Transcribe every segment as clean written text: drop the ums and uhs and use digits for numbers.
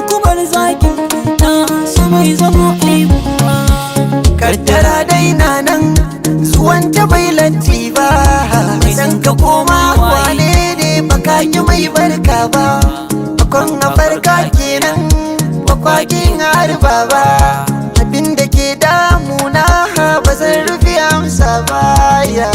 Kubar zakin ta su bai zamo aibu ba. Kaddara dai na nan, zuwan ta bai latti ba. San ka koma wane ne, baka ki mai barka ba. Akon a farka kenan, bakwakin harba ba. Abin da ke damuna ba zan rufe amsa ba ya.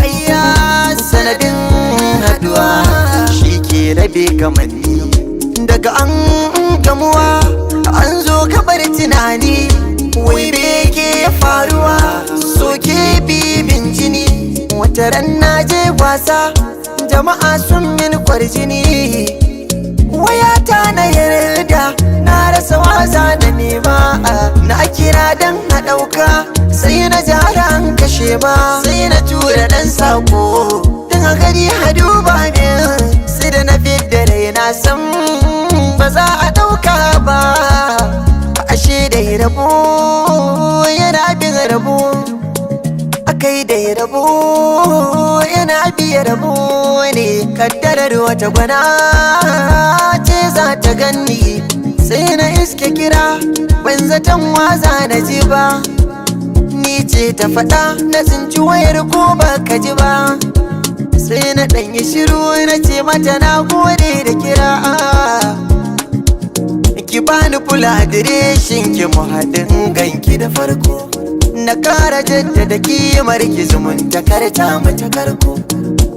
Ayya, sanadin haduwa shi ke rabe kamanni. Daga an gamuwa an zo kabar tunani. Wai me ke faruwa? Soke bibin jini. Wata ran na je wasa, jama'a sun min kwarjini. Wayata na yarda na rasa waza na nema. Na kira dan na ɗauka, sai na ji har an kashe ba. Sai na tura ɗan sako don a gari hadu ba min. Sai da na fidda raina, san ba za a ɗauka ba. Ashe da rabo yana bin rabo, akai da rabo yana biya rabo ne. Kaddarar wata gwana ce za ta ganni. Sai na iske kira, ban zaton waza na ji ba. Ni ce ta faɗa, na tsinci wayar ko ba ka ji ba. Sai na ɗanyi shiru, na ce mata na gode da kira. Ki bani kula adireshin ki, mu haɗin ganki da farko. Na kara jaddada kimar ki, zumunta karta mata karko.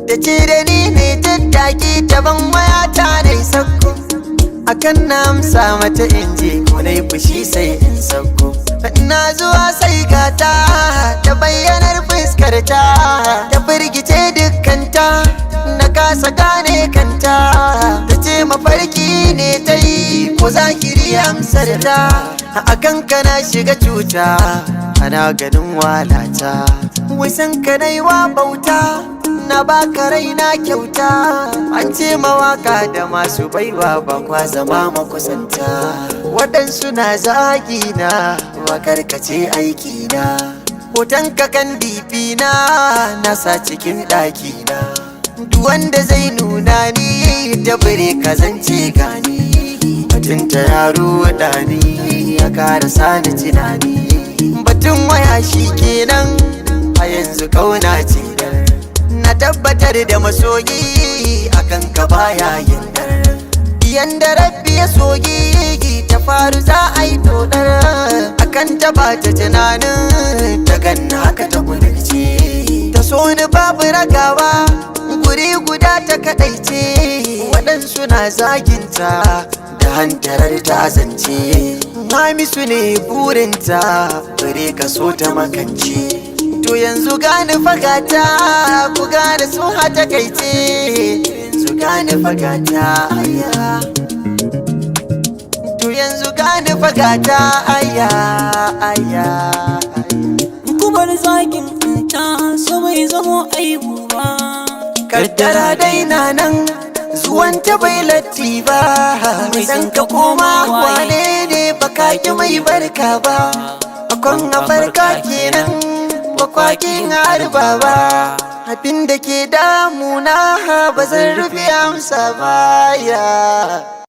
Da ce da ni ne tattaki ta ban wayata na sakko. Akan na amsa mata in je, ko na yi fushi sai in sauko. Na zuwa sai gata ta bayyanar fuskarta, ta firgice dukkanta, na kasa gane kanta. Ta ce mafarki ne ta yi ko zahiri amsar ta. Akan kana shiga cuta, ana ganin walata. Wasan ka wa bauta, na baka raina kyauta. An ce mawaka da masu baiwa ba kwa zama makusanta. Waɗansu na zagi na, wakar ka ce aiki na. Hoton ka kan difi na, na sa cikin ɗaki na. Duk wanda zai nuna ni ta bare ka zance gani. Batun ta yaro ni ya kara sani tunani. Batun waya shi kenan, a yanzu kauna ce. Na tabbatar da masoyi akan ka baya yin dar. Yanda Rabbi ya soyi ta faru, za a yi dodar. Akan ta ba ta tunanin ta ganna haka ta kudurce. Ta so ni babu ragawa, guri guda ta kadaice. Waɗansu na zaginta da hantarar ta zance. Hamisu ne burinta, bare ka so ta makance. To yanzu gane fagata, ku gane sun hata kaice. Yanzu gane fagata, aya. To yanzu gane fagata, aya aya. Kubar zakin ta su bai zamo aibu ba. Kaddara dai na nan, zuwan ta bai latti ba. San ka koma wane ne, baka ki mai barka ba. Akon a farka kenan, bakwakin harba ba. Abin da ke damuna ba zan rufe amsa ba ya.